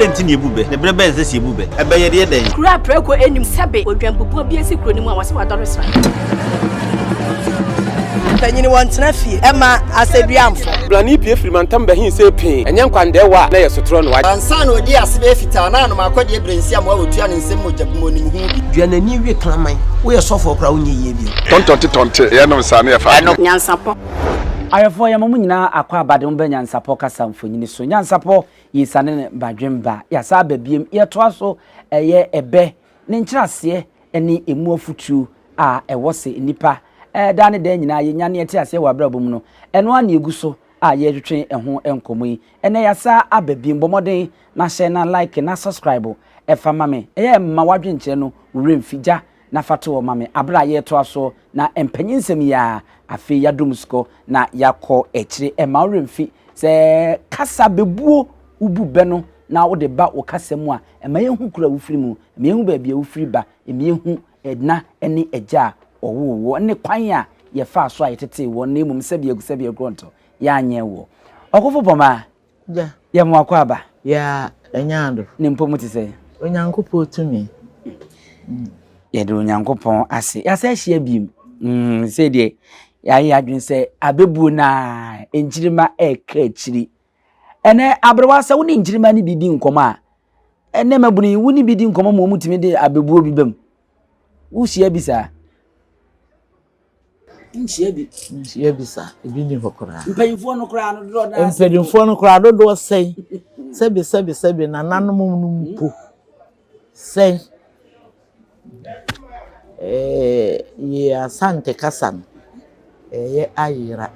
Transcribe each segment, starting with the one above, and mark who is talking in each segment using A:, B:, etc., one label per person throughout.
A: Adɛn nti na yɛbu bɛ? Na berɛ bɛn na ɛsɛ sɛ yɛbu bɛ? Ɛbɛ yɛde yɛ dɛn?
B: Kuro a prako nnim sɛbe odwanbubuo bi asi kuro no mu a wɔse wadɔre sra.
C: Mpanyini wɔntena fie ɛma asɛduamfo.
D: Blani pue firi mantam bɛhe see pee, ɛnyɛ nkwandɛɛwa a na ɛyɛ sotorɔ no wa.
E: Ansa na ɔdii ase bɛyɛ fitaa na anom akɔdeɛ berɛ nsi amoa wɔtua ne nsam mogya gu mu ɔnim ho bi.
F: Dua n'ani we kraman. Woyɛ sɔfoɔ koraa wonyɛ yie bio.
G: Tɔntɔnte tɔnte, yɛnom saa ne yɛfa adeɛ.
B: Nyansapɔ.
H: Ahwɛfoɔ yɛma mo nyinaa akwaaba de mo ba Nyansapɔ kasa mfonini so. Nyansapɔ yesane ne badwemba. Yɛasan aba biom. Yɛtoa so ɛyɛ ɛbɛ ne nkyerɛaseɛ ne ɛmu afutuo a ɛwɔ sɛ nnipa daa ne daa nyinaa yɛnya ne yɛte aseɛ wɔ abrabɔ mu no. Ɛno ara na yɛgu so a yɛretwetwe ɛho nkɔmmɔ yi. Ɛnnɛ yɛasan aba biom. Bɔ mmɔden na hyɛ na like na subscribe fa ma me. Ɛyɛ mma w'adwenkyerɛ no wo werɛ mfi. Gya na fa to hɔ ma me aberɛ a yɛretoa soɔ na mpanyinsɛm yi ara afei yɛadom sukɔ na yɛakɔ akyire. Ɛmma wo werɛ mfi sɛ kasa bɛbuo wo bu bɛ no na wode ba wo kasa mu a, ɛma yɛhu kuro a wofiri mu, ɛma yɛhu baabi a wofiri ba, ɛma yɛhu ɛna ne agya a wɔwoo woɔ ne kwan a yɛfaa so a yɛtetee woɔ na mmom sɛdeɛ sɛdeɛ gorɔntɔ yɛanyɛ woɔ. Ɔkofo Pɔmaa,
I: Gya.
H: Yɛ mo akwaaba.
I: Yɛ a ɛnyɛ ado.
H: Ne mpo mu te sɛ.
I: Onyankopɔn tumi.
H: Yɛde Onyankopɔn ase. Yɛasan ahyia biem. Mm, sɛ deɛ yɛayɛ adwene sɛ abɛbuo no a nkyirima ɛreka akyiri. Ɛnɛ aberewa sɛ wo ne nkyirima no bi di nkɔmmɔ a, ɛnɛ mmabunu yi wo ne bi di nkɔmmɔ ma wɔn tumi de abɛbuo bi bam. Wohyia bi saa? Nhyia bi.
I: Nhyia bi saa. Ebi nni hɔ koraa.
H: Mpanyinfoɔ no koraa no dodoɔ naa.
I: Mpanyinfoɔ no koraa dodoɔ sɛn. Sɛbi sɛbi sɛbi nananom no mpo sɛn. Ɛɛ yɛ Asante kasa no ɛyɛ ayera.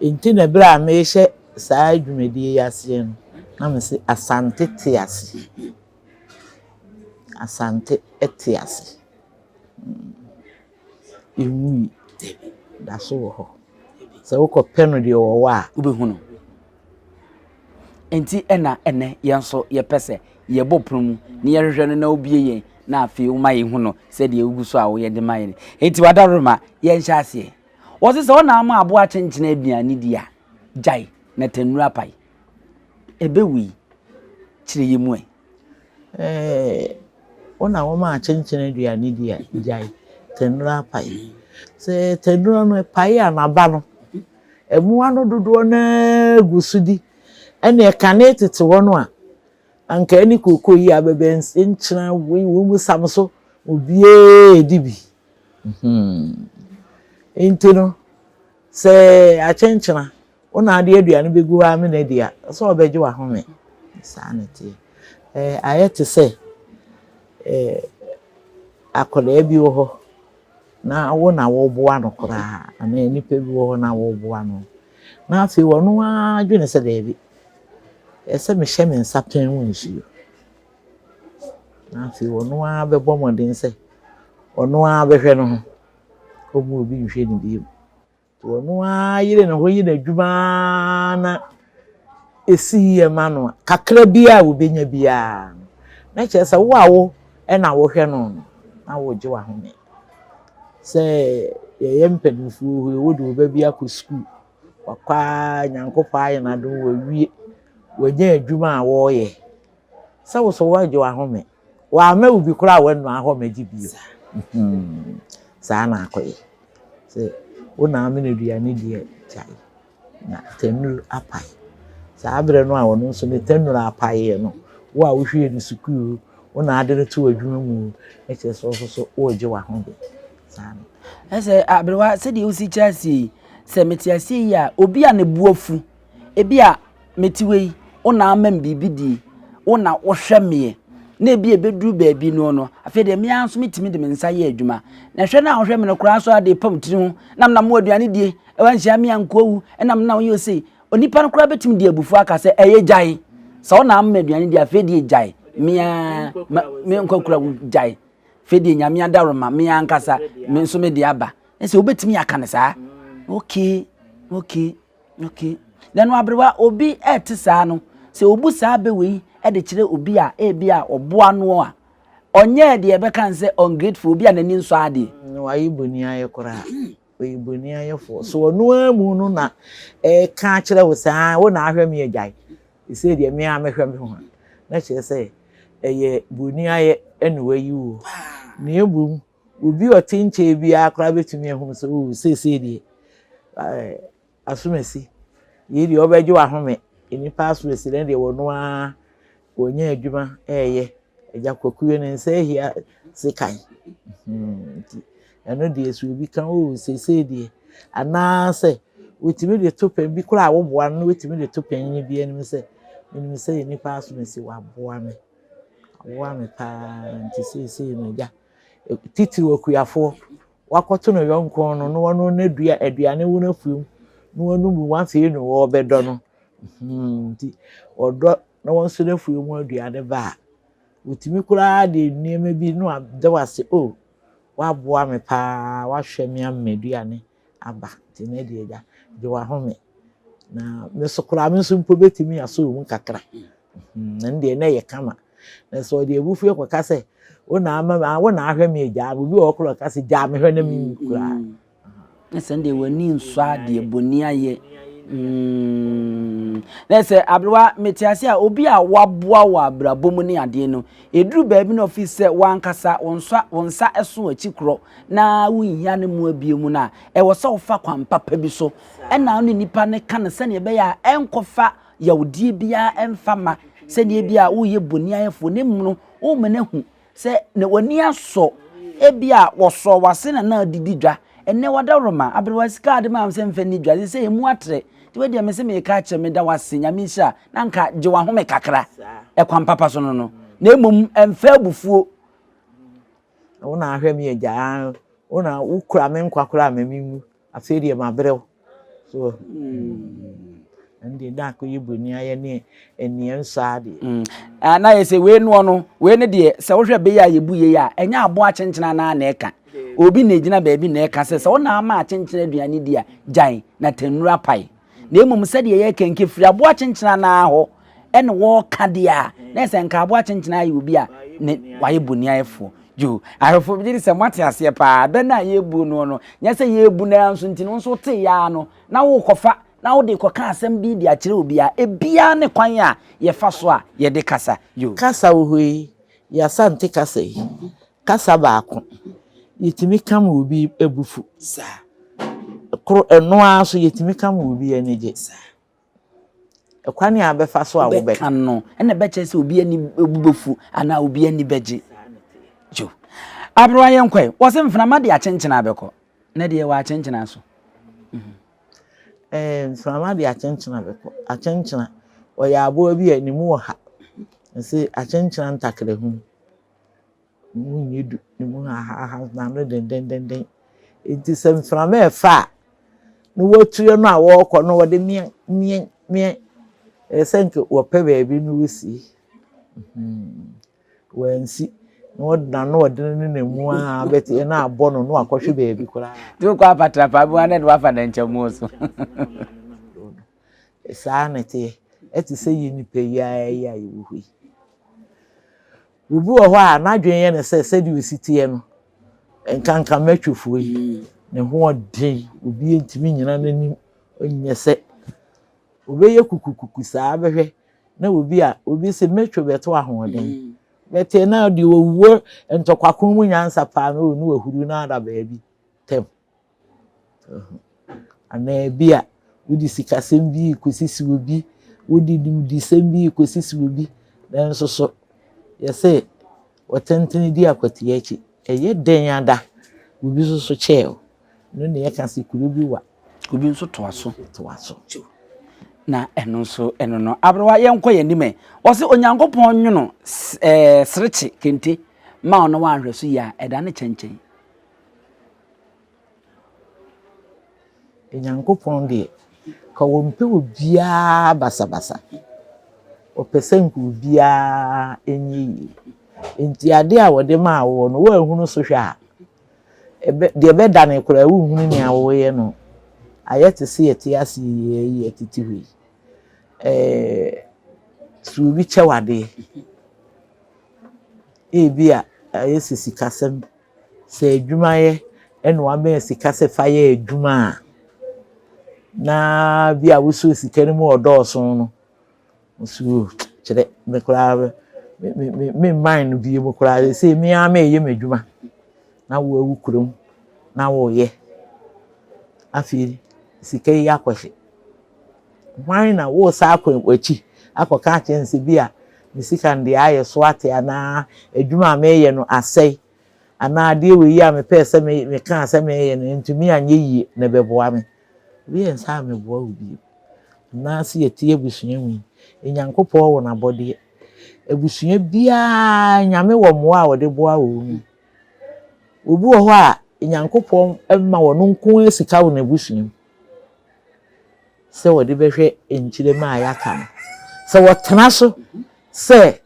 I: Nti na berɛ a mehyɛ saa dwumadie yi aseɛ no na mese Asante te ase. Asante te ase. Ɛnwui, da so wɔ hɔ. Sɛ wokɔpɛ no deɛ ɔwɔ a.
H: Wobɛhu no. Enti ɛna ɛnɛ yɛn nso yɛpɛ sɛ yɛbɔ pono mu na yɛhwehwɛ no na wobie yɛn na afei woma yɛhu no sɛdeɛ wogu so a woyɛ de ma yɛn. Enti wadaworoma yɛnhyɛ aseɛ. Wɔse sɛ wona ama aboa kyenkyene aduane di a, gyae na tannuru apae. Ɛbɛwui. Kyerɛ yɛ mu ɛ.
I: Ɛɛ, wo na woma akyenkyene aduane di a, gyae. Tɛnuro apae. Sɛ tɛnuro no ɛpae a n'aba no, mmoa no dodoɔ no ara gu so di. Ɛnna kane tete hɔ no a, anka ɛne kooko yi abɛbɛ nkyena wei wɔn mu sam so, obiara redi bi. Nti no, sɛ akyenkyena Wo na ade aduane bɛgu hɔ amene adi a, sɛ ɔbɛgye w'ahome. Saa na ɛteɛ. Ɛɛ, ayɛ te sɛ ɛɛ akwadaa bi wɔ hɔ na wo na woboa no koraa anaa nipa bi wɔ hɔ na woboa no. Na afei ɔno ara dwene sɛ daabi, ɛsɛ sɛ mehyɛ me nsa pɛn mu nsuo. Na afei ɔno ara bɛbɔ mmɔden sɛ ɔno ara bɛhwɛ ne ho, ɔmma obi nhwɛ no bio. Nti ɔno ara yere ne ho yɛ n'adwuma ara na ɛsi yie ma no a, kakra biara a ɔbɛnya biara no, na kyerɛ sɛ wo a wo na wohwɛ no no, na wogye w'ahome. Sɛ yɛyɛ mpanimfoɔ hɔ yi, wode wo ba bi akɔ sukuu, wakɔ ara Nyankopɔn ayɛ no adom wawie, wanya adwuma a wɔreyɛ. Sɛ wo so woagye w'ahome. Wamma wo bi koraa a woannu ahɔ mmɛgye bio. Saa na akɔyɛ. Sɛ wo na amene aduane di a, gyae. Na tannuru apae. Saa berɛ no a ɔno nso ne tannuru apaeɛ no, wo a wohwɛɛ no sukuu, wo na ade no to adwuma mu, na kyerɛ sɛ wo nso so woregye w'ahome. Saa no.
H: Ɛsɛ aberewa sɛdeɛ wosi kyerɛ aseɛ yi, sɛ mete aseɛ yi a, obi a ne bo afu, ebi a mete wei, wo na ama me biribi die, wo na wohwɛ meɛ, na ebi ebeduru baabi no no, afei deɛ mmea nso metumi de me nsa yɛ adwuma. Na hwɛ no a wohwɛ me no koraa nso ade pam tiri ho, na menam mo aduane die, ɛwɔ nhyia me ankoawu, ɛna menam yɛ ose. Onipa no koraa bɛtumi de abufuo aka sɛ ɛyɛ gyae. Sɛ wo na ama aduane die, afei deɛ gyae. Mea me nkɔkura wo gyae. Afei deɛ nyame adaworoma, me ankasa, me nso me de aba. Ɛsɛ wobɛtumi aka no saa. Okay, okay. Okay. Na no aberewa obi ɛte saa no, sɛ obu saa bɛ wei de kyerɛ obi a ebi a ɔboa no a, ɔnyɛɛ deɛ ɛbɛka n sɛ ungrateful, obi a n'ani nsɔ adeɛ.
I: Mm, wayɛ boni ayɛ koraa. Ɔyɛ boni ayɛfoɔ. So ɔno ara mu no na ɛka akyerɛ wo saa, wo na ahwɛ me agyae. Ɛsei deɛ me ara mɛhwɛ me ho. na kyerɛ sɛ ɛyɛ boniayɛ na wayi woɔ. Na mmom obi a ɔte nkyɛn biara koraa bɛtumi ahunu sɛ oh seesei deɛ ɛɛ asomasi yei deɛ ɔbɛgye w'ahome. Nnipa asomasi no deɛ wɔn ara wɔnya adwuma ɛreyɛ. Agya Kwaku yɛ ne nsa ahia sekan. Nti ɛno deɛ sɛ obi ka oh seesei deɛ anaasɛ wɔtumi de to pɛn bi koraa a woboa no na wɔtumi de to panyin bi anim sɛ menim sɛ nnipa asomasi waboa me. Waboa me paa nti seesei no agya titiriw akuafoɔ wakɔto ne yɔnko no na ɔno n'adua aduane wɔ n'afuom na ɔno mu afei na ɔrebɛdɔ no. Nti ɔdɔ na wɔn nso n'afuo mu aduane ba a, wɔtumi koraa de nneɛma bi na wɔada wo ase, oh, woaboa me paa, woahwɛ me ama m'aduane aba, nti nnɛ deɛ agya, gye w'ahome. Na me nso koraa, me nso mpo bɛtumi asɔ wo mu kakra. Ɛno deɛ na ɛyɛ kama. Na sɛ ɔde abufuo kɔka sɛ, wo na ama me, wo na ahwɛ me agyaa me, obi wɔ hɔ koraa ɔka sɛ gyaa me hwɛ na menwu koraa.
H: Na sɛ deɛ w'ani nsɔ adeɛ bɔni ayɛ mm. Na sɛ aberewa mete ase a obi a waboa wɔ abrabɔ mu ne adeɛ no ɛduru baabi na ɔfi sɛ wankasa wo nsa wo nsa ɛso akyi korɔ na wonhia ne mmoa bio mu no a ɛwɔ sɛ wofa kwan papa bi so ɛna wo ne nipa no ka no sɛdeɛ ɛbɛyɛ a ɛnkɔfa yawdie biara ɛmfa ma sɛdeɛ bi a woyɛ bɔni ayɛfoɔ na mmom no woma no ahu Sɛ na w'ani asɔ, ebia wɔsɔɔ w'ase na na adidi dwa. Ɛnnɛ w'adaworoma, aberewa sika a ade maa me sɛ mfa nni dwa, seesei emu atrɛ. Nti wei deɛ mese mereka akyerɛ, meda wo ase, Nyame nhyira, na anka gye w'ahome kakra, ɛkwan papa so no no, na mmom ɛmfa abufuo.
I: Wo na ahwɛ me agya, wo na wokura me nkwa koraa ma menwu. Afei deɛ mabrɛ wo. So ɛno deɛ na akɔyɛ boni ayɛ ne ɛneɛ nsɔ adeɛ. Mm.
H: Ah, na yɛ sɛ wei noɔ no, wei no deɛ sɛ wohwɛ bɛyɛ a yɛbu yei a, ɛnyɛ aboa akyenkyena naa na ɛka. Obi na ɛgyina baabi na ɛka sɛ sɛ wo na ama akyenkyena aduane di a, gyae na tannuru apae. Na mmom sɛdeɛ yɛka nke firi aboa kyenkyena naa hɔ ɛna wɔka deɛ a, na ɛsɛ nka aboa kyenkyena ayɛ obi a ne wayɛ boniayɛfoɔ. Yo, ahwɛfoɔ megye di sɛ moate aseɛ paa. Bɛ no a yɛrebu noɔ no, nyɛ sɛ yɛrebu no ara nso nti no, wo nso wotee ara no, na worekɔfa na wode rekɔka asɛm bi de akyerɛ obi a, ebiara ne kwan a yɛfa so a yɛde kasa. Yo.
I: Kasa wɔ hɔ yi, yɛn Asante kasa yi, kasa baako, yɛtumi ka ma obi bo fu.
H: Saa.
I: Koro, ɛno ara nso yɛtumi ka ma obi ani gye.
H: Saa.
I: Ɛkwan a wobɛfa so a
H: wobɛka no ɛna ɛbɛkyerɛ sɛ obi ani bu bɛfu anaa obi ani bɛgye. Yo. Aberewa yɛn kɔe. Wɔse mframa de akyenkyena bɛkɔ. Na deɛ wɔ akyenkyena so.
I: Mhm. Eh, mframa de akyenkyena bɛkɔ. Akyenkyena, ɔyɛ aboa bi a ne mu wɔ ha. Ɛsɛ akyenkyena ntakra hu. Ne mu nyɛ du, ne mu hahaaha, n'ano dendendenden. Enti sɛ mframa refa a, na wɔatue no a wɔrekɔ no wɔde meɛn meɛn meɛn. Ɛyɛ sɛ nka wɔpɛ baabi na wɔsi. Wɔansi. Na wɔde n'ano ɔdene ne ne mu a bɛte na abɔ no na wakɔhwe baabi koraa.
H: Nti wokɔ apatrapa bi wa na ɛde wafa dɛnkyɛmmo so.
I: Saa na ɛteɛ. Ɛte sɛ yɛn nnipa yi ara yi a yɛwɔ hɔ yi. Obi wɔ hɔ a, n'adwene yɛ no sɛ sɛdeɛ ɔsi teɛ no, nkanka mmatwofoɔ yi, ne ho ɔden, obi ntumi nnyina n'anim nyɛ sɛ ɔbɛyɛ kukukuku saa bɛhwɛ na obi a obi sɛ mmatwo bɛto ahoɔden bɛte na deɛ ɔwɔ ntɔkwako mu nyansa paa no ɔno wahuru no ada baabi tɛm. Anaa ebia wode sikasɛm bi rekɔsisi obi, wode nimdesɛm bi rekɔsisi obi, nanso so yɛse ɔtentene di akwatia akyi. Ɛyɛ dɛn ara da, obi nso so kyɛɛ wo. Ɛno na yɛka sɛ kuro bi wa.
H: Obi nso toa so.
I: Toa so.
H: Na ɛno nso ɛno no. Aberewa yɛnkɔ yɛn anim ɛ. Ɔse Onyankopɔn nwono ɛɛ serekye kente ma wo na woanhwɛ so yie a, ɛdane kyɛnkyɛn.
I: Nyankopɔn deɛ, nka ɔmpɛ obiara basabasa. Ɔpɛ sɛ nka obiara nyɛ yie. Nti adeɛ a ɔde maa woɔ no, woanhunu so hwɛ a, ɛbɛ deɛ ɛbɛdane koraa wonhunu nea woreyɛ no. Ayɛ te sɛ yɛte ase yi yɛtete hɔ yi. Ɛɛ sɛ obi kyɛ wo adeɛ, ebia ayɛ sɛ sikasɛm. Sɛ adwumayɛ na wama sika sɛ fa yɛ adwuma a, na bi a wosoo sika no mu ɔdɔɔso no, nso kyerɛ me koraa. Me me me mman no bio mu koraa. Seesei me ara mereyɛ m'adwuma na woawu kurom na woreyɛ. Afei sika yi akɔhye. Hwan na woresan akɔ w'akyi akɔka akyerɛ no sɛ bi a me sika no deɛ ayɛ so ate anaa adwuma a mereyɛ no asɛe anaa adeɛ wei yi a mepɛɛ sɛ me mekaa sɛ mereyɛ no antumi anyɛ yie na ɛbɛboa me. Obi yɛ nsa a meboa wo bio. Anaasɛ yɛte abusua mu yi, Nyankopɔn wɔ n'abɔdeɛ. Abusua biara Nyame wɔ mmoa a ɔde boa wɔn mu. Obi wɔ hɔ a Nyankopɔn ma ɔno nko ara sika wɔ n'abusua mu sɛ ɔde bɛhwɛ nkyirema a yɛaka no. Sɛ wɔtena so sɛ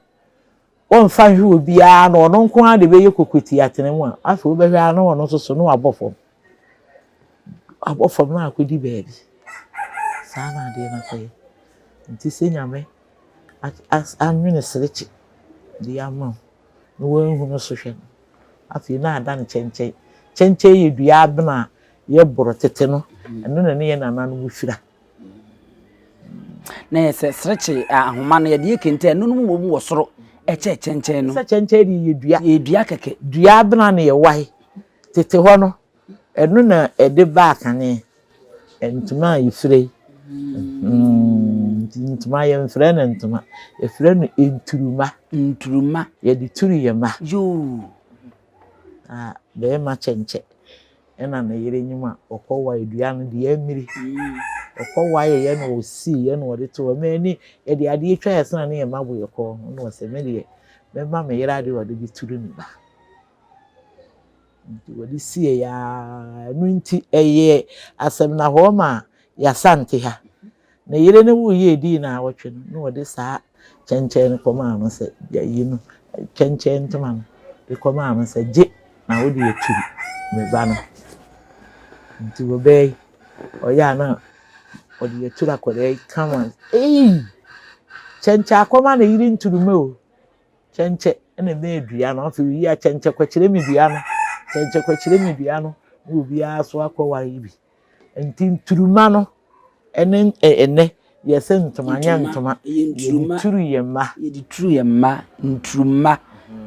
I: wɔmfa nhwɛ obiara na ɔno nko ara de bɛyɛ kokoti atena mu a, afei wobɛhwɛ ara na ɔno nso so na wabɔ fam. Wabɔ fam na akɔdi baabi. Saa na adeɛ no akɔyɛ. Nti sɛ Nyame anwene serekye de ama wo na woanhu no so hwɛ no, afei na ada no kyɛnkyɛn. Kyɛnkyɛn yɛ dua abena a yɛboro tete no, ɛno na ne yɛn nananom fira.
H: Na yɛ sɛ serekye ahoma no yɛde yɛ kente a ɛno no mmom wɔ soro ɛkyɛ kyɛnkyɛn no.
I: Sɛ kyɛnkyɛn deɛ yɛ dua.
H: Yɛ dua kɛkɛ.
I: Dua abena na yɛwae. Tete hɔ no, ɛno na ɛde baa kane. Ntoma a yɛfira yi. Nti ntoma yɛmfrɛ no ntoma, yɛfrɛ no nturuma.
H: Nturuma.
I: Yɛde turu yɛn mma.
H: Yoo.
I: Na bɛrima kyɛnkyɛ ɛna ne yere nyim a ɔkɔwae dua no deɛ amiri. Ɔkɔwaeɛ na ɔsiiɛ na ɔde too hɔ. Mɛ ani yɛde adeɛ twa yɛ sena ne yɛn mma bo yɛ kɔn ho na ɔsɛ me deɛ mɛma me yere adeɛ ɔde bɛturu ne ba. Nti wɔde siee ara. Ɛno nti ɛyɛɛ asɛmnahɔɔ maa Y'Asante ha. Ne yere no wuiɛ ɛdii naawɔtwe no, na wɔde saa kyɛnkyɛn no kɔmaa no sɛ, ayi no, kyɛnkyɛn ntoma no, de kɔmaa no sɛ, gye na wode aturu me ba no. Nti wɔbɛɛ yi, ɔyɛ a na ɔde aturu akwadaa yi kama. Ei! Kyɛnkyɛn akɔma ne yere nturuma o. Kyɛnkyɛ na ɛmɛɛ dua no, afei oyi a kyɛnkyɛ kɔkyerɛ me dua no, kyɛnkyɛ kɔkyerɛ me dua no, na obiara so akɔware bi. Nti nturuma no ɛne ɛnɛ yɛsɛ ntoma nyɛ ntoma, yɛde turu yɛn mma.
H: Yɛde turu yɛn mma, nturuma,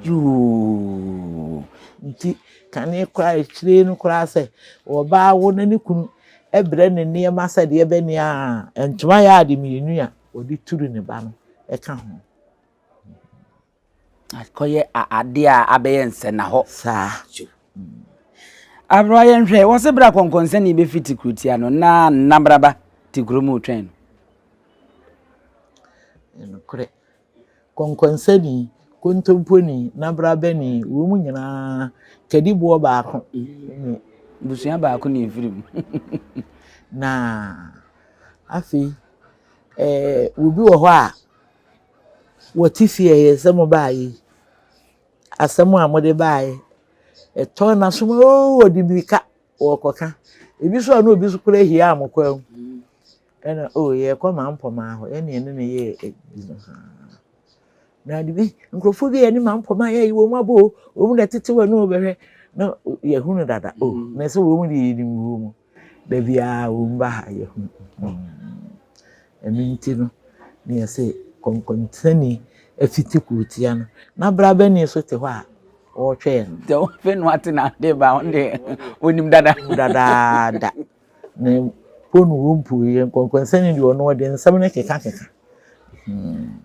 H: yoo.
I: Nti kane koraa akyire no koraa sɛ ɔbaa wo na ne kunu brɛ ne nneɛma sɛ deɛ ɛbɛnea a, ntoma yɛ ade mmienu a ɔde turu ne ba no ɛka ho.
H: Akɔyɛ adeɛ a abɛyɛ nsɛnnahɔ.
I: Saa.
H: Aberewa yɛnhwɛ, wɔse berɛ a kɔnkɔnsani bɛfi te kurotia no, na nnabraba te kuro mu retwɛn no.
I: Nokorɛ. Kɔnkɔnsani, kontomponi, nnabrabani, wɔn nyinaa kadiboɔ baako ne.
H: Busua baako na ɛfiri mu.
I: Na afei, ɛɛ obi wɔ hɔ a, Wɔte fie a ɛyɛ sɛ mobaeɛ yi, asɛm a mode baeɛ, ɛtɔ n'asom oo ɔde mmirika ɔrekɔka. Ebi nso a na obi nso koraa hia mo kwan mu. Ɛna oo yɛrekɔ Mampɔmaa hɔ, ɛne ɛne no yɛɛ bi no. Na ade bi, nkurɔfoɔ bi a yɛne Mampɔmaa yɛyi wɔn abɔ o, wɔn na ɛtete wɔn ne wɔbɛhwɛ. Na yɛhu no dada o, na ɛsɛ wɔn deɛ yɛnim wɔn mu. Da biara wɔn ba ha yɛhu. Ɛno nti no, na yɛse kɔnkɔnsani afiti kurotia no, na brabani nso te hɔ a ɔretwɛn no.
H: Sɛ wohwɛ no ate na ade ba ɔno deɛ ɔnim dada.
I: Dadaada. Na mpo no wɔmpueɛ, nkɔnkɔnsani deɛ ɔno ɔde nsɛm no kekakeka.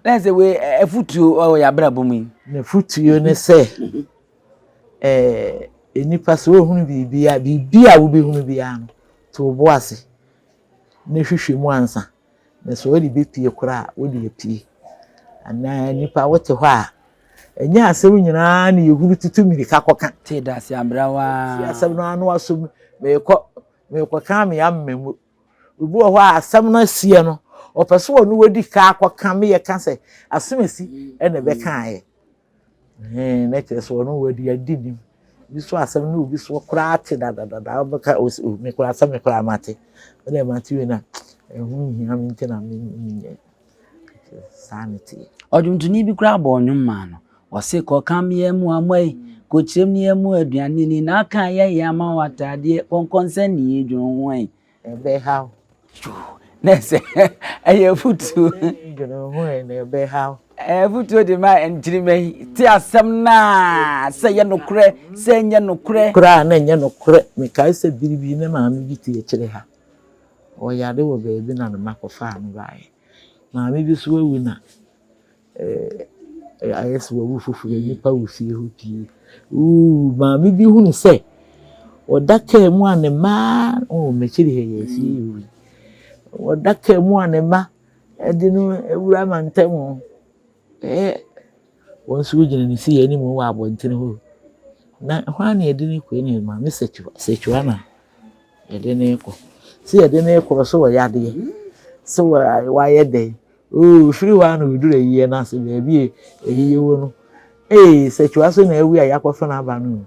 H: Na sɛ wei afutuo wɔ yɛn abrabɔ mu yi.
I: N'afutuo ne sɛ, ɛɛ nnipa sɛ wohunu biribi a, biribi a wobɛhunu biara no, to wo bo ase. na hwehwɛ mu ansa, na sɛ wode bɛpue koraa a, wode apue. Anaa nnipa wote hɔ a, ɛnyɛ asɛm nyinaa na yɛhunu tutu mmirika kɔka.
H: Te dase abrawa.
I: Ti asɛm no ano asom, meekɔ, meekɔka ame amma mu. Obi wɔ hɔ a asɛm no asiɛ no, ɔpɛ sɛ ɔno wadi ka akɔka meyɛ ka sɛ asɛm asi ɛna ɛbɛkaeɛ. Ɛhɛn, na kyerɛ sɛ ɔno wadi adi nim. Bi so asɛm no obi so koraa te dadadada wobɛka ɔsɛ o me koraa sɛ me koraa mate. Wode mate wei na ɛho nhia me nti na menyɛ. Saa ne teɛ.
H: Ɔdwontoni bi koraa bɔɔ nnwom maa no. Ɔse kɔka mmea mu amoa yi, kɔkyerɛm ne yɛn mu aduane ni, na aka yɛyɛ ama wo ataadeɛ, kɔnkɔnsa ni dwene ho ɛ.
I: Ɛbɛhaw.
H: Na ɛsɛ ɛyɛ afutuo.
I: Dwene ho ɛ na ɛbɛhaw.
H: Afotuo de ma nkyirimma yi, te asɛm no a, sɛ ɛyɛ nokorɛ, sɛ ɛnyɛ nokorɛ.
I: Koraa na ɛnyɛ nokorɛ. Mekae sɛ bere bi na maame bi te akyire ha. Ɔyare wɔ baabi na ne mma kɔfaa no baeɛ. Maame bi nso awu na ayɛ sɛ wawu foforɔ, nnipa wɔ fie hɔ pii. Ooh, maame bi hunu sɛ ɔda kaa mu a ne mma, oh, m'akyiri ha yɛ fie yɛ wei. Ɔda kaa mu a ne mma de no awura mantam hɔ. Ɛɛ, wɔn nso wogyina ne fie anim wɔ abɔntene hɔ. Na hwan na yɛde no kɔ ne maame Sekyiwa, Sekyiwa na yɛde no rekɔ. Sɛ yɛde no rekɔ so wɔ yadeɛ, sɛ wayɛ dɛn. Oo, firi hɔ a na ɔduru ayiyɛ no ase baabi a ayiyɛ wɔ no. Ee, Sekyiwa so na awu a yɛakɔfa no aba no.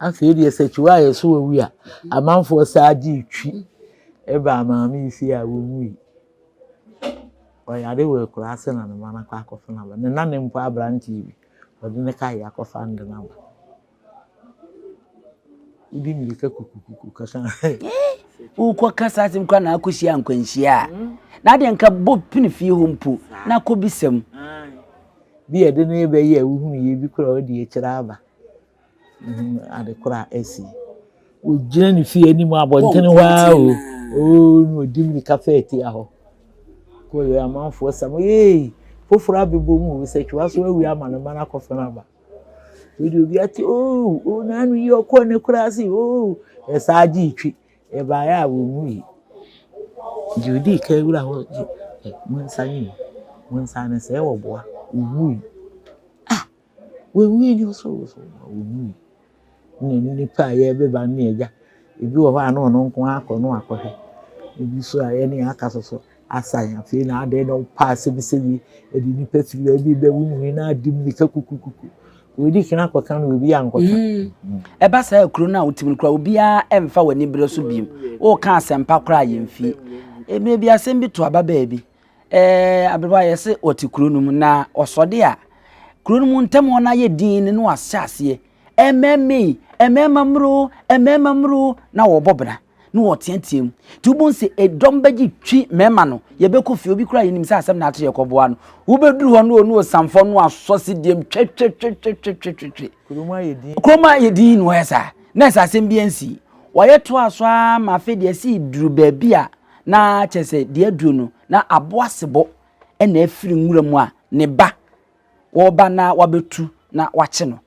I: Afei deɛ Sekyiwa a yɛso awu a, amanfoɔ saa gye twi baa maame yi fie a wɔwui. Ɔyare wɔ akuraase na ne mma no akɔ akɔfa no aba. Ne nana mpo aberanteɛ bi, ɔde no kaeɛ akɔfa no de no aba. Wodi mmirika kukukuku kasa.
H: Wokɔka saa asɛm koraa na akɔhyia nkwanhyia a, na adeɛ nka bɔ pini fie hɔ mpo na akɔbisa mu.
I: Bi a ɛde no rebɛyɛ a wohunu yɛ bi koraa ɔde akyire aba. Mehu ade koro a asi. Ogyina ne fie anim abɔnten hɔ ara o. Oo na odi mmirika fa atia hɔ. Kɔyɛ amanfoɔ sam ee foforɔ abɛbɔ mu o sɛtwewa so awi ama ne mma no akɔfa no aba. Wei deɛ obi ate oo oo n'ano yi ɔkɔɔ ne kura ase oo ɛsaa gye twi ɛbaeɛ a wɔnwui. Deɛ odii kan wura hɔ gye ɛ monsan yi monsan no sɛ ɛwɔ boa ɔwui. Ah! Wɔnwui ni ɔsɛ ɔsɛ wɔnwui. Ne nnipa a yɛrebɛba no ne agya. Ebi wɔ hɔ a na ɔno nko ara akɔ na wakɔhwɛ. Ebi nso a yɛne aka so so asan. Afei na adɛn na ɔpa asɛm sɛ yi ɛde nnipa firi baabi bɛ wonwui na adi mmirika kukukuku. Wɔdi kan akɔka no obi ankɔka.
H: Mm. Ɛba saa kuro no a wotim no koraa obiara mfa w'ani berɛ so biem. Woka asɛmpa koraa yɛmfie. Mmerɛ bi asɛm bi to aba baabi. Ɛɛ aberewa yɛse ɔte kuro no mu na ɔsɔde a kuro no mu ntɛm hɔ no ayɛ din no na wahyɛ aseɛ mmarima yi mmarima mmuro mmarima mmuro na wɔbɔ bra na wɔteatea mu nti wobɛhu sɛ ɛdɔm bɛgye twi mmarima no yɛbɛkɔ fie obi koraa yɛnim sɛ asɛm na ato yɛkɔboa no wobɛduru hɔ no ɔne ɔsamfɔ no asɔ se deɛm twɛtwɛtwɛtwɛtwɛtwɛ kurom ayɛ din na ɔyɛ saa na ɛsɛ asɛm bi ansi wɔyɛ toa so ara ma afei deɛ ɛsi duru baabi a na kyerɛ sɛ deɛ aduro no na aboa sebɔ na afiri nwura mu a ne ba wɔba na wabɛtu na wakye no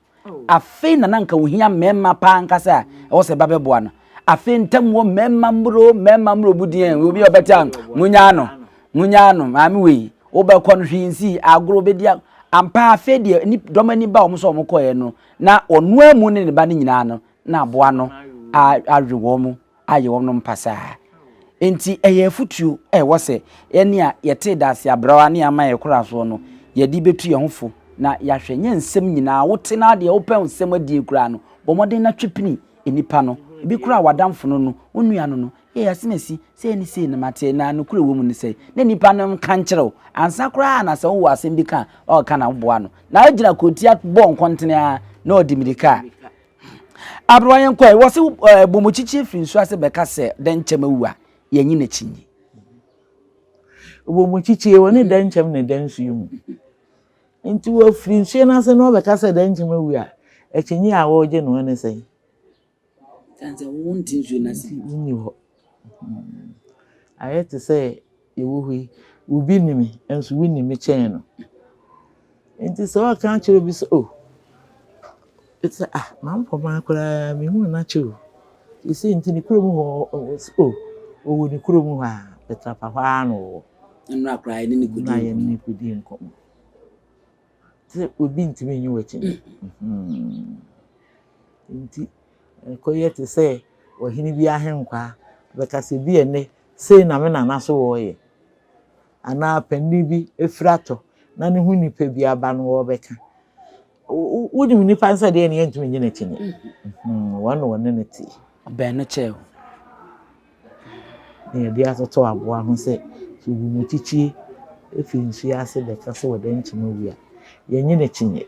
H: afei na na nka ohia mmarima paa ankasa a ɛwɔ sɛ ba bɛboa no afei ntam wɔ mmarima mmuro mmarima mmuro bu deɛ obi a ɔbɛte a munyaa no munyaa no maame wei wobɛkɔ no hwee nsi agorɔ bɛdi ampa afei deɛ ni dɔm ani ba wɔn sɛ wɔn kɔɛ no na ɔnoa mu ne ne ba no nyinaa no na aboa no awe wɔn ayɛ wɔn pasaa. Enti ɛyɛ afotuo a ɛwɔ sɛ yɛne a yɛtee dase abrɛwa ne ama yɛ kora soɔ no, yɛde bɛtu yɛn ho fo na yɛahwɛ. Nyɛ nsɛm nyinaa, wote na adeɛ wopɛ nsɛm adie koraa no, bɔ mmɔden na twe pini nnipa no. Ebi koraa w'adamfo no no, wo nua no no, yɛ asemasi, sei ne sei na mateɛ na nokorɛ wɔ mu ne sɛ, na nnipa no nka nkyerɛ wo. Ansa koraa na sɛ wowɔ asɛm bi ka a, ɔka na woboa no. Na agyina kɔntia bɔ nkɔntene ara na ɔde mirika a, Aberewa yɛn kɔ ɛ wɔsi ɛɛ bomukyikyi firi nsuo ase bɛka sɛ dɛnkyɛm awu a yɛnyi n'akyi nyi.
I: Bomukyikyi wɔ ne dɛnkyɛm ne dɛn nsuo mu nti wɔfiri nsuo no ase na wɔbɛka sɛ dɛnkyɛm awu a akyinnye a wɔregye no ne sɛn.
H: Sɛ wonte nsuo no ase.
I: Wonni hɔ. Ayɛ te sɛ yɛwɔ hɔ yi, obi nim me nso wonni me kyɛn no. Nti sɛ ɔka akyerɛ obi sɛ oh, sɛ ah, mampɔmaa koraa mehu no akyɛ o. Seesei nti ne kurom hɔ oh, ɔwɔ ne kurom hɔ a, Petrapa hɔ ara na ɔwɔ.
H: Nnora koraa yɛne ne kɔdi nkɔmmɔ.
I: Yɛne ne kɔdi nkɔmmɔ. Sɛ obi ntumi nyi w'akyi. Nti ɛkɔyɛ te sɛ ɔhene bi ahenkwaa bɛka sɛ bi ɛnnɛ sei na me nana so wɔɔyɛ anaa panin bi afiri atɔ na ne ho nipa bi aba no wɔɔbɛka. Wonim nipa no sɛ deɛ ne yɛntumi nye n'akyi nyɛ. Wɔn na wɔne no te.
H: Ɔbɛn no kyɛɛ o.
I: Na yɛde atoto aboa ho sɛ sɛ obi mu kyikyie firi nsuo ase bɛka sɛ wɔda nkyima wu a, yɛnnye no akyinnye.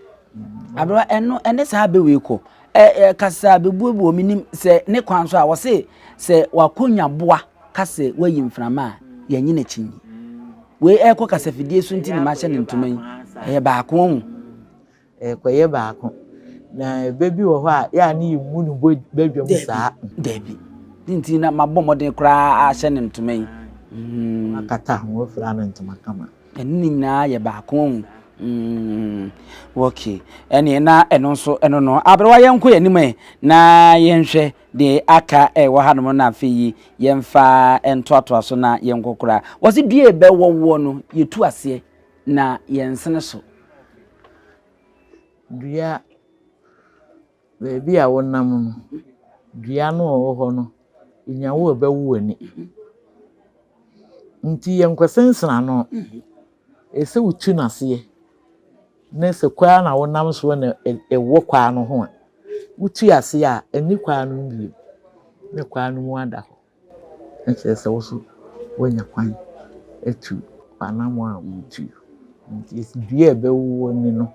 H: Aberewa, ɛno ɛne saa bɛ wei kɔ. Ɛ ɛ kasa bɛbuebue wɔ menim sɛ ne kwan so a wɔse sɛ wakɔnya boa ka sɛ wayi mframa a, yɛnnye no akyinnye. Wei ɛrekɔ kasafidie so nti na mahyɛ no ntoma yi. Ɛyɛ baako ɔho.
I: Ɛrekɔyɛ baako. Na ɛbɛ bi wɔ hɔ a, yɛ a ne yɛmmu no badwam saa.
H: Daabi. Ne nti na mabɔ mmɔden koraa ahyɛ no ntoma yi.
I: Wakata ho, wafira no ntoma kama.
H: Ɛne ne nyinaa yɛ baako ɔho. Mm, okay. Ɛneɛ na ɛno nso ɛno no. Aberewa yɛnkɔ yɛn anim ɛ na yɛnhwɛ Deɛ aka ɛwɔ hanom no afei yi yɛmfa ntoatoa so na yɛnkɔ koraa. Wɔse dua ɛbɛwɔ woɔ no yɛtu aseɛ na yɛnsene so.
I: Dua, baabi a wonam no, dua no a ɔwɔ hɔ no, nya wo a ɛbɛwo w'ani. Nti yɛnkɔsensene ano. Ɛsɛ sɛ wotu no aseɛ. Na sɛ kwan na wonam soɔ na ɛwɔ kwan no ho a, wotu aseɛ a, ɛnni kwan no mu bio, na kwan no mu ada hɔ. Na kyerɛ sɛ wo nso woanya kwan atu w'anammɔn a woretu. Nti yɛsi dua a ɛbɛwo wo ani no,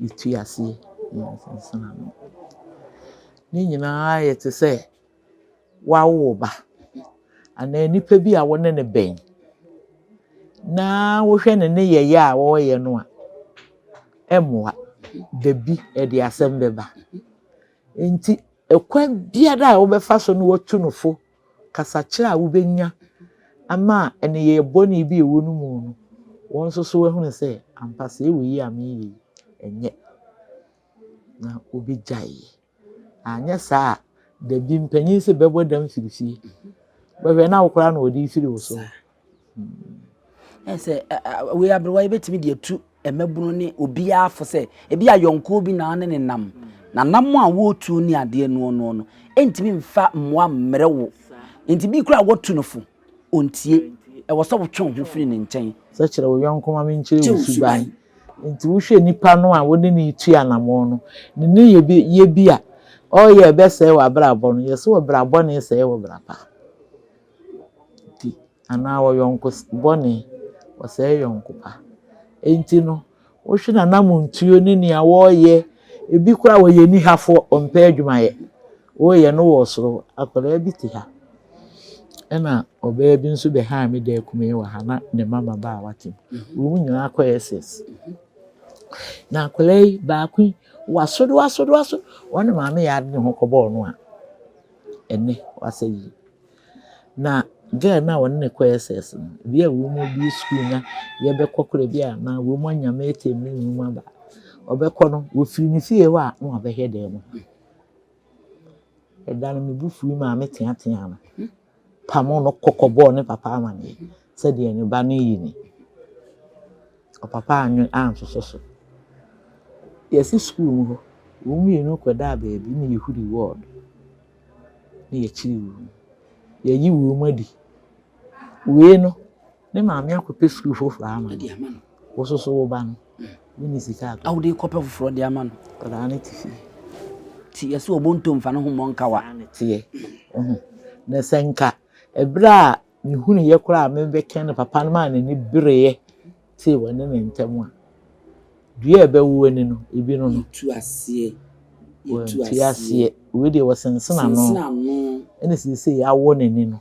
I: yɛtu aseɛ na yɛnsensene ano. Ne nyinaa yɛ te sɛ woawo wo ba anaa nipa bi a wo ne no bɛn na wohwɛ ne nneyɛeɛ a ɔreyɛ no a, ɛmmoa. Dabi, ɛde asɛm bɛba. Nti ɛkwan biara a wobɛfa so na woatu no fo, kasakyerɛ a wobɛnya ama nneyɛe bɔne bi a ɛwɔ no mu no, wɔn nso so ahunu sɛ ampa sɛ wei a mereyɛ yi, ɛnyɛ na wobɛgyae. Anyɛ saa a, da bi mpanyin se bɛbɔ dam firi fie. Bɛhwɛ na wo koraa na wɔde firi wo so.
H: Ɛ sɛ wei aberewa yi bɛtumi de atu mmabunu ne obiara fo sɛ ebi ayɔnkoɔ bi na ne ne nam na nam a wɔretuo ne adeɛ noɔ noɔ no ɛntumi mfa mmoa mmerɛ wo nti bi koraa wɔtu no fo ɔntie. Ɛwɔ sɛ wotwe wo ho firi ne nkyɛn.
I: Sɛ kyerɛ wo yɔnko ma menkyerɛ wo suban. Nti wohwɛ nipa no a wo ne no retu anamɔn no, ne nneyɛɛ bi yɛ bi a ɔreyɛ a ɛbɛsɛe w'abrabɔ no, yɛse ɔbra bɔne sɛe ɔbra pa. Nti anaa ɔyɔnko bɔne ɔsɛe yɔnko pa. Nti no wohwɛ n'anamontuo ne nea wɔreyɛ, ebi koraa wɔyɛ anihafoɔ, ɔmpɛ adwumayɛ. Woreyɛ no wɔ soro, akwadaa bi te ha. Ɛna ɔbaa bi nso bɛhaa me dan kumaa wɔ ha na ne mma mmabaawa te mu. Wɔn nyinaa kɔ SS. Na akwadaa yi baako yi, waso do waso do waso. Wɔn maame yɛ ade ne ho kɔbɔɔ no a, ɛnnɛ wasa yie. Na girl no a wɔne no kɔ SS no, bi a wɔn abue sukuu na yɛbɛkɔ koraa bi a na wɔn anya meeting ne wɔn aba. Ɔbɛkɔ no, wɔfiri ne fie hɔ a na wabɛhwɛ dan mu. Ɛda no me bo fui maa meteateaa no, pamoo no kɔ kɔbɔɔ ne papa amaneɛ sɛ deɛ ne ba no reyɛ ni. Ɔpapa annwen ansosɔ so. Yɛse sukuu mu hɔ, wɔn mmienu kɔdaa baabi na yɛhuri wɔɔdo na yɛkyere wɔn. Yɛayi wɔn adi. Wei no, ne maame akɔpɛ sukuu foforɔ ama no. Wo nso so wo ba no, wonni sika
H: a. A wode kɔpɛ foforɔ de ama no.
I: Akwadaa no te fie.
H: Ti yɛsɛ ɔbɔ ntom fa ne ho mmɔ nkawa.
I: Saa na ɛteɛ. Wohu? Na sɛ nka ɛberɛ a mehunuiɛ koraa a mebɛka no papa no maa n'ani bereeɛ tee wɔne ne ntam a, dua a ɛbɛwo w'ani no, ebi no no.
H: Yɛtu aseɛ.
I: Yɛtu aseɛ. Wei deɛ wɔsensene ano.
H: Sensene ano.
I: Ɛna seesei awɔ n'ani no.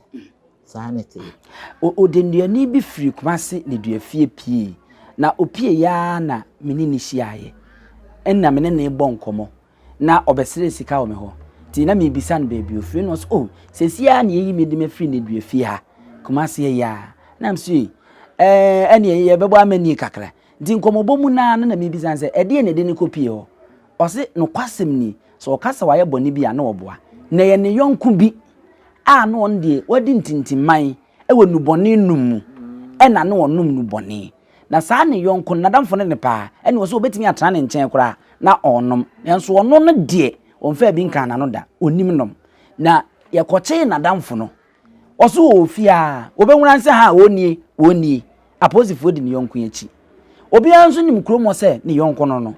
I: Saa na ɛteɛ.
H: Odeduani bi firi Kumasi nneduafie puee, na ɔpueeɛ ara na me ne no hyiaeɛ. Ɛnna me ne no rebɔ nkɔmmɔ, na ɔbɛsrɛɛ sika wɔ me hɔ. Nti na merebisa no baabi a ɔfiri, ɛnna ɔse, Oh, seesei ara na yɛayi me de me afiri nneduafie ha, Kumasi ha yi ara. Na mese, Ei, ɛɛ, ɛnneɛ yɛbɛbɔ amannie kakra. Nti nkɔmmɔbɔ mu no ara no na merebisa no sɛ, ɛdeɛn na ɛde no kɔpuee hɔ? Ɔse, Nokwasɛm ni, sɛ ɔka sɛ wayɛ bɔne bi a, na ɔboa. Na ɛyɛ ne yɔnko bi a na ɔno deɛ wadi ntintimman wɔ nnubɔne nom mu, ɛna na ɔnom nnubɔne. Na saa ne yɔnko no, n'adamfo no ne paa, ɛna ɔsɛ ɔbɛtumi atena ne nkyɛn koraa na ɔrenom. Nanso ɔno no deɛ, ɔmfaa bi nkaa n'ano da, ɔnnim nom. Na yɛkɔkyee n'adamfo no, ɔso wɔ fie a, wɔbɛhunu sɛ ha ɔnnie, ɔnnie. Apolisifoɔ di ne yɔnko akyi. Obiara nso nim kurom hɔ sɛ ne yɔnko no no.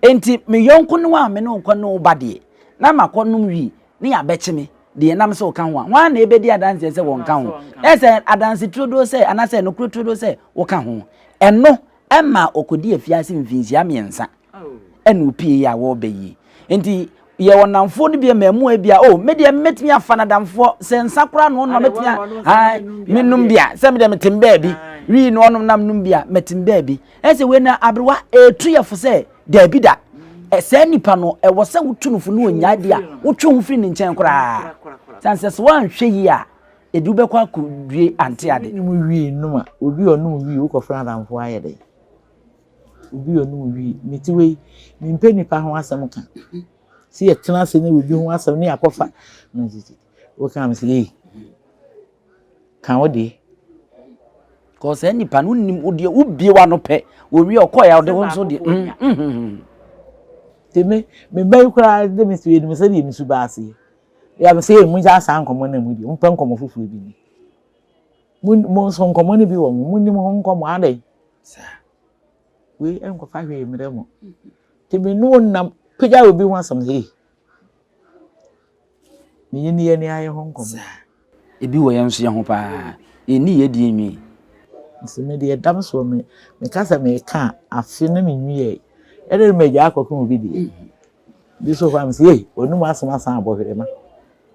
H: Enti me yɔnko no a me ne wo kɔ ne wo ba deɛ, na makɔnom wii ne yɛabɛkye me deɛ nam sɛ woka ho a, hwan na ɛbɛdi adanseɛ sɛ wɔnka ho? Na sɛ adanse turodoo sɛ anaasɛ nokorɛ turodoo sɛ woka ho. Ɛno ɛma ɔkɔdi afiase mfinhyia mmiɛnsa ɛna opie yi a wɔreba yi. Nti yɛwɔ nnamfoɔ no bi mmaamua bi a oh me deɛ mɛtumi afa n'adamfoɔ sɛ nsa koraa na ɔnom a mɛtumi a menom bi a sɛ me deɛ metem baabi. Wii na ɔnom nam nom bi a mɛtem baabi. Ɛsɛ wei na aberewa ɛretu yɛ fo sɛ daabi da. Saa nipa no ɛwɔ sɛ wotu no fo na ɔnyae deɛ a wotwe ho firi ne nkyɛn koraa. Sane sɛ sɛ woanhwɛ yie a ɛde wobɛkɔ akɔdue ante ade.
I: Wonom wii nom a, obi a ɔnom wii wokɔfrɛ adamfo ayɛ dɛn? Obi a ɔnom wii, mete wei, mempɛ nipa ho asɛm ka. Sɛ yɛtena ase ne obi ho asɛm ne yɛakɔfa, woka me sɛ ei, ka wo deɛ.
H: Kɔ saa nipa no wonim wo deɛ wobie w'ano pɛ wɔwie ɔkɔɛ a ɔde wo nso deɛ.
I: Nti me me ba yi koraa de me si enim sɛdeɛ me su ba aseɛ. Yɛ me sɛ mo gya saa nkɔmɔ na mu deɛ mo pɛ nkɔmɔ foforɔ bi ni. Mo mo nso nkɔmɔ no bi wɔ mo mo nim ho nkɔmɔ adɛn. Saa. Wei nkɔfa hwee mmerɛ mo. Nti me ne wo nam pagya obi ho asɛm sɛ ei. Me ne yɛn ayɛ ho nkɔmmɔ.
H: Saa. Ebi wɔ yɛn nso yɛn ho paa. Yɛnni yɛn deɛ nwie.
I: Nti me deɛ ɛda me soɔ me meka sɛ meka a afe na menwiɛe. Ɛdɛ no magya akɔka obi deɛ. Bi so hɔ a mese ei ɔnum asɛm asan abɔ hwerɛma.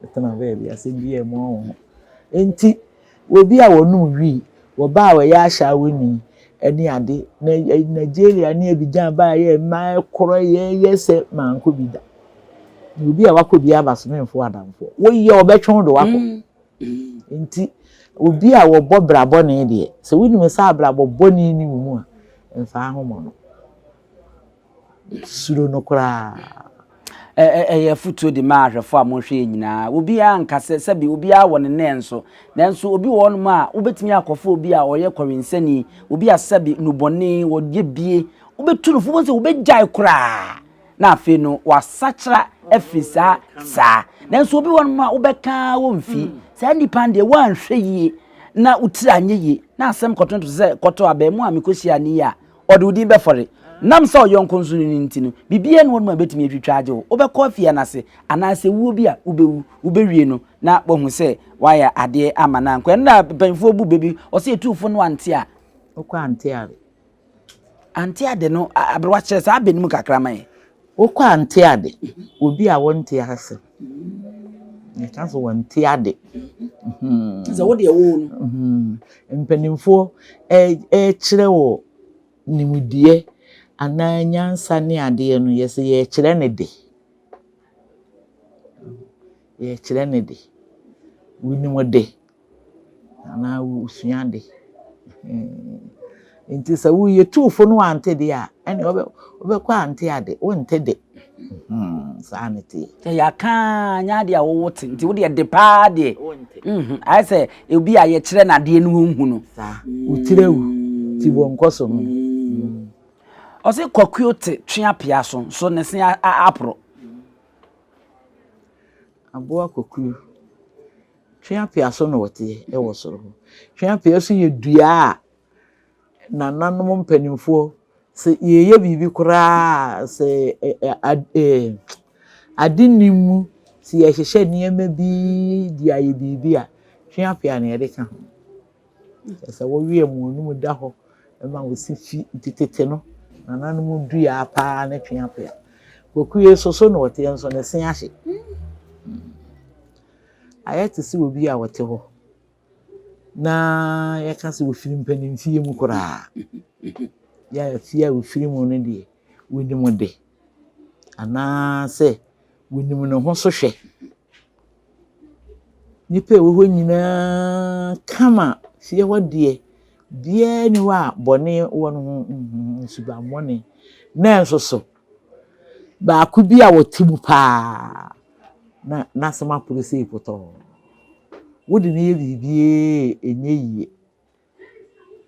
I: Ɛtena baabi asɛm bi a ɛmu ɔho ho. Nti Obi a wɔnom wii, wɔba a wɔyɛ ahyɛawoni ne ade, na Nigeria ne Abidjan baa yɛ mmaa korɔ yɛ yɛ sɛ mankɔ bi da. Na obi a wakɔ bi aba so memfo adamfoɔ. Woyɛ ɔbɛtwe wo de wakɔ. Nti obi a wɔbɔ bra bɔne deɛ, sɛ wonim sɛ abrabɔ bɔne ni wo mu a, mfa ho mmɔ no. Suro no koraa.
H: Ɛyɛ afotuo de ma ahwɛfoɔ a mohwɛ yɛn nyinaa. Obiara nka sɛ, sɛbi obiara wɔ ne nɛɛ nso. Nanso obi wɔ hɔnom a, wobɛtumi akɔfa obi a ɔyɛ kɔwensani, obi a sɛbi nnubɔne, ɔyɛ bie. Wobɛtu no fo, wobɛhu sɛ wobɛgyae koraa. Na afei no, wasakyera afiri saa saa. Nanso obi wɔ hɔnom a, wobɛka ara wɔmfi. Saa nnipa no deɛ, woanhwɛ yie na wo tiri anyɛ yie, na asɛm kɔtonto sɛ kɔtɔ abarimaa a mekɔhyiaa no yi a, Ɔde wo din bɛfɔre. Nam sɛ ɔyɔnko nso no nti no, biribiara nni hɔnom a ebetumi atwitwa agye wo. Wobɛkɔ afie no ase, anaasɛ wuo bi a wobɛwu, wobɛwie no na woahu sɛ woayɛ adeɛ ama no ankɔ. Ɛno na mpanyinfoɔ bu bɛ bi, ɔsɛ yɛtu fo no ante a.
I: Wokɔ ante ade.
H: Ante ade no, aberewa kyerɛ saa bɛ no mu kakra ma yɛn.
I: Wokɔ ante ade, obi a wonte ase. Yɛka sɛ wɔnte ade.
H: Sɛ wo deɛ wo no.
I: Mpanimfoɔ rekyerɛ wɔ nimdeɛ anaa nyansa ne adeɛ no, yɛsɛ yɛrekyerɛ no de. Yɛrekyerɛ no de. Wonim de. anaa wosua ade. Nti sɛ woyɛ tuufo no wante deɛ a, ɛnneɛ wobɛ wobɛkɔ ante ade, wonte de. Saa ne teɛ.
H: Sɛ yɛaka a, nyɛ adeɛ a wowo te, nti wo deɛ de paa deɛ.
I: Wonte.
H: Ayɛ sɛ obi a yɛkyerɛ no adeɛ no ɔnhu no.
I: Saa, wo tiri awu, ti bɔ nkɔ so no.
H: Ɔse kwakuo te twe apea so, so ne se aporo.
I: Aboa kwakuo. Tweapea so na ɔteɛ wɔ soro hɔ. Tweapea nso yɛ dua a nananom mpanimfoɔ, sɛ yɛreyɛ biribi koraa a, sɛ ɛ ade nni mu, sɛ yɛrehyehyɛ nneɛma bi de ayɛ biribi a, tweapea na yɛde ka ho. Kyerɛ sɛ wɔwe a wɔn anum da hɔ ma wɔsi fi nti tete no, nananom dua paa ne tweapea. Kwaku yi nso so na ɔteɛ nso ne se ahye. Ayɛ te sɛ obi a ɔte hɔ na yɛka sɛ ɔfiri mpanimfie mu koraa. Yɛ a fie a ɔfiri mu no deɛ, wɔnim de anaasɛ wɔnim ne ho so hwɛ. Nnipa a ɛwɔ hɔ nyinaa kama. Fie hɔ deɛ, biara nni hɔ a bɔne wɔ ne ho, subammɔne. Nanso so, baako bi a ɔte mu pa ara na n'asɛm aporo sei pɔtɔɔ. Wode no yɛ biribi a ɛnyɛ yie.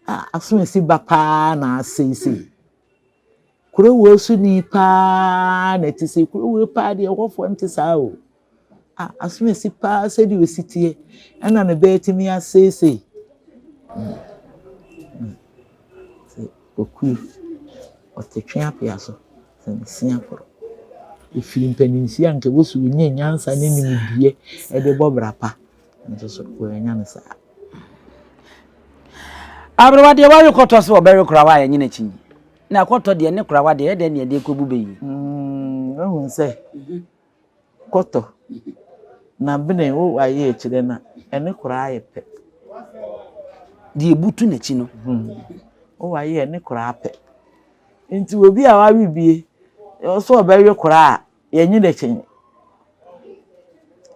I: A asomasi ba paa na asɛe sei. Kuro wei so ni paa na ɛte sei. Kuro wei paa deɛ ɛhɔfoɔ nte saa o. A asomasi paa sɛdeɛ ɔsi teɛ ɛna ne ba atumi asɛe sei. Okuo, ɔte tweapea so. Sɛ mesia koro. Ɛfiri mpaninfie a anka ɛwɔ sɛ wɔnya nyansa ne nimdeɛ de bɔ bra pa nso so wɔannya no saa.
H: Aberewa deɛ wawe kɔtɔ so ɔbɛwe korawa a ɛnyɛ n'akyi na kɔtɔ deɛ ne korawa deɛ ɛdɛn ne ɛde kɔbu bɛ yi.
I: Wohu sɛ kɔtɔ na bene wo ayɛ akyire na ɛne koraa yɛ pɛ.
H: Deɛ ebutu n'akyi no.
I: Woware yɛ ne koraa pɛ. Nti obi a wawe bie, ɔsɛ ɔbɛwe koraa a, yɛnye no akyinnye.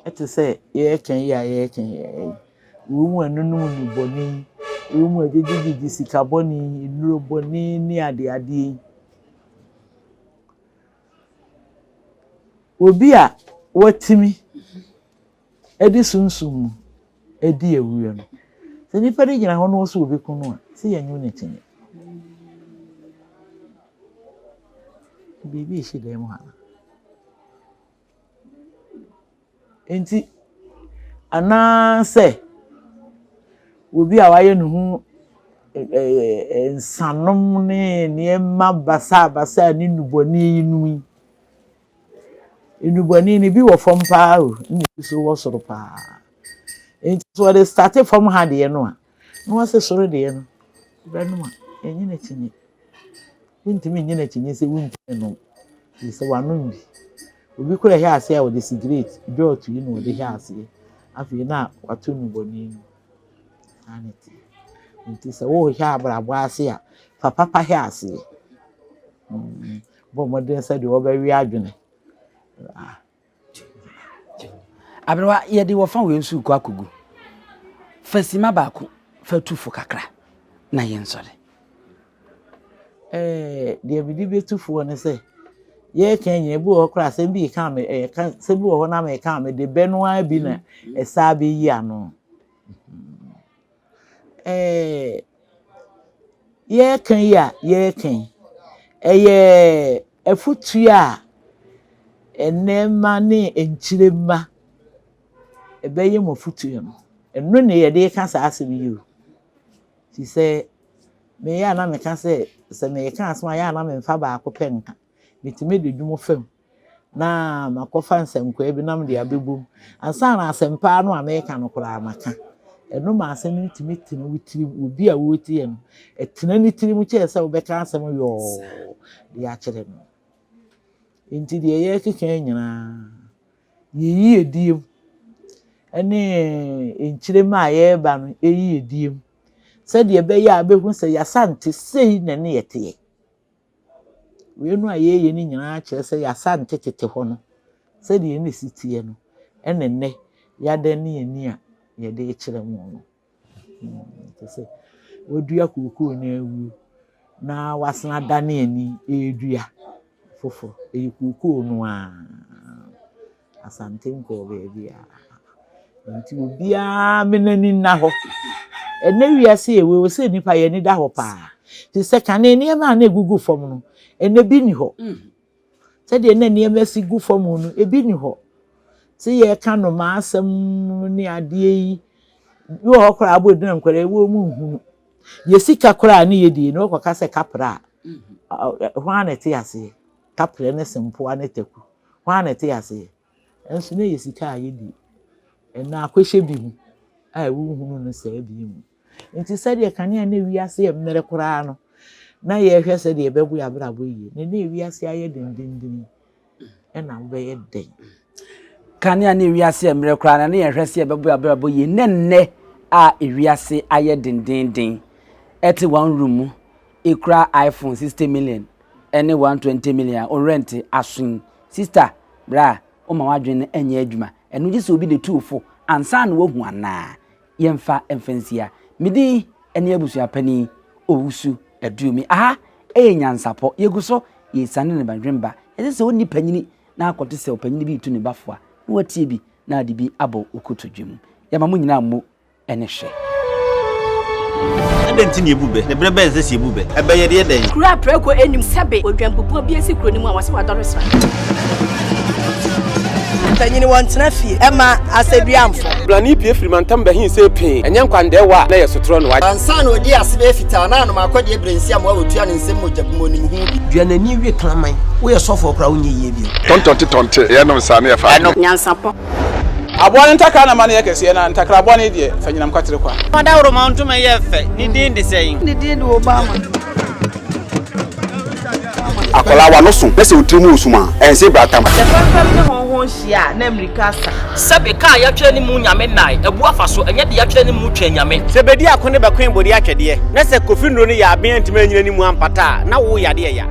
I: Ɛte sɛ yɛreka yi a yɛreka yi, wɔn mu a ɛnonom nnubɔne yi, wɔn mu a ɛgyegyegyegye sika bɔne yi, nnuro bɔne ne adeadeɛ yi. Obi a watumi de sunsum mu adi awuo no, sɛ nipa no gyina hɔ na ɔsɛ ɔbɛku no a, sɛ yɛnye no akyinnye. Biribi rehye dan mu ha. Enti, anaasɛ obi a wayɛ ne ho nsanom ne nneɛma basabasa ne nnubɔne yinom yi. Nnubɔne no, ebi wɔ fam paa o, ɛna ebi nso wɔ soro paa. Enti sɛ wɔde starte fam ha deɛ no a, na wɔase soro deɛ no, wobɛnom a, ɛnyɛ n'akyinnye. Wontumi nnye no akyinnye sɛ wontumi nnom, ɛfiri sɛ wanom bi. Obi koraa ɛhwɛ aseɛ a ɔde sigaret, dwɔɔto yi na ɔde hwɛ aseɛ. Afei na wato nnubɔne no. Saa na ɛteɛ. Nti sɛ worehwɛ abrabɔ ase a, fa papa hwɛ aseɛ. Mm, bɔ mmɔden sɛ deɛ wɔbɛwe adwene. Ah.
H: Aberewa, yɛde wɔfa wei nso rekɔ akɔgu. Fa sima baako fa tu fo kakra na yɛnsɔre.
I: Ɛɛ, deɛ mede bɛtu foɔ ne sɛ, yɛreka nyina ebi wɔ hɔ koraa asɛm bi reka me ɛka asɛm bi wɔ hɔ na meka a mede bɛ no ara bi na ɛsaa bɛyi ano. Ɛɛ yɛreka yi a yɛreka yi, ɛyɛ afotuo a nnɛɛmma ne nkyiremma ɛbɛyɛ mo afotuo no, ɛno na yɛde reka saa asɛm yi o. Firi sɛ meyɛ a na meka sɛ, sɛ mereka asɛm a, ɛyɛ a na memfa baako pɛ nka. Metumi de dwom fa mu na makɔfa nsɛnkwaa bi na mede abɛbɔ mu. Ansa na asɛmpa no a mereka no koraa maka. Ɛno ma asɛm no tumi tena wo tirim. Obi a ɔretie no, ɛtena ne tirim kyɛɛ sɛ wobɛka asɛm yɔɔ de akyerɛ no. Enti deɛ yɛrekeka nyinaa, yɛn yiedie mu ne nkyerɛmu a yɛreba no yiedie mu sɛdeɛ ɛbɛyɛ a wobɛhu sɛ yɛasante sei na ne yɛteɛ. Wei no a yɛreyɛ no nyinaa kyerɛ sɛ yɛasante tete hɔ no sɛdeɛ na ɛsi teɛ no ɛna nnɛ yɛadane yɛn ani a yɛde rekyerɛ mo no. Te sɛ wadua kookoo no awie na wasan adane ani redua foforɔ. Ɛyɛ kookoo no ara. Asante nkɔɔ baabiara. Nti obiara me n'ani nna hɔ. Ɛnɛ wiase yɛ wei, sɛ nnipa yɛn ani da hɔ paa. Te sɛ kane nneɛma a na ɛgugu fam no, ɛnɛ bi nni hɔ. Sɛdeɛ na nneɛma si gu fam no, ebi nni hɔ. Sɛ yɛreka nnomaa asɛm ne adeɛ yi, bi wɔ hɔ koraa abɔ edina nkwadaa yi, wɔn nhunu. Yɛ sika koraa ne yɛdie no, wɔkɔka sɛ kapra a, hwan na ɛte aseɛ? Kaprɛ ne sempoa ne taku, hwan na ɛte aseɛ? Ɛnso na ɛyɛ sika a yɛdie. Ɛnna akɔhyɛ bi mu a wonhunu no saa bi mu. Nti sɛdeɛ kanea ne wiase yɛ mmerɛ koraa no, na yɛhwɛ sɛdeɛ ɛbɛbo yɛn abrabɔ yie. Na ɛnɛ wiase ayɛ dendenden ɛna wobɛyɛ dɛn?
H: Kanea ne wiase yɛ mmerɛ koraa na ne yɛhwɛ sɛ yɛbɛbo yɛn abrabɔ yie. Ne nnɛ a ewiase ayɛ dendenden ɛte one room mu ekura iPhone 60 million ɛne 120 million a ɔrɛnte aso yi. Sister, bra, woma w'adwene no nyɛ adwuma. Ɛno gye sɛ obi na etu wo fo ansa na woahu anaa? Yɛmfa mfa nsia. Me din ne abusua panin Owusu Aduomi. Aha yɛ Nyansapɔ. Yɛgu so yɛresiane ne badwemba. Ɛsɛ sɛ onni panyini na akɔte sɛ ɔpanyini bi retu ne ba fo a, na watie bi na ade bi abɔ wo kotodwe mu. Yɛma mo nyinaa mmu ne hwɛ.
A: Adɛn nti na yebu bɛ? Na bere bɛn na ɛsɛ sɛ yebu bɛ? Ɛbɛ yɛ deɛ dɛn?
B: Kuro a prako nnim sɛbe odwanbubuo bi asi kuro no mu a wɔse wadɔre sra.
C: Mpanyini wɔntena fie ɛma asɛduamfo.
D: Blani pue firi mantam bɛhee see pee, ɛnyɛ nkwandɛɛwa a na ɛyɛ sotorɔ na wagye.
E: Ansa na ɔdii ase bɛyɛ fitaa na anom akɔdeɛ berɛ nsi amoa wɔtua ne nsam mogya bum ɔnim ho bi.
F: Dua n'ani we kraman. Woyɛ sɔfoɔ koraa wonyɛ yie bio.
G: Tɔntɔnte tɔnte, yɛnom saa na yɛfa adeɛ.
B: Nyansapɔ.
J: Aboa no ntakra na ma no yɛ kɛseɛ, na ntakra bɔne deɛ, fa nyinam kwatere kwa.
K: Ɔdawuroma ntoma yɛ fɛ. Ne din de sɛn?
L: Ne din de Obama.
G: Akwadaa w'ano so na sɛ wo tiri mu resum a, ɛnse bratam.
K: Sɛ fɛmfɛm ne hɔnhɔn hyia a, na mmirika asa.
L: Sɛbe kaa yɛatwerɛ ne mu Nyame nnae, abu afa so, ɛnyɛ deɛ yɛatwerɛ ne mu Twɛn Nyame.
M: Sɛ bedi ako ne bɛkoe bode atwɛdeɛ, na sɛ Kofi nnuro no yɛ aben antumi anyina ne mu ampata a, na wo yadeɛ ya.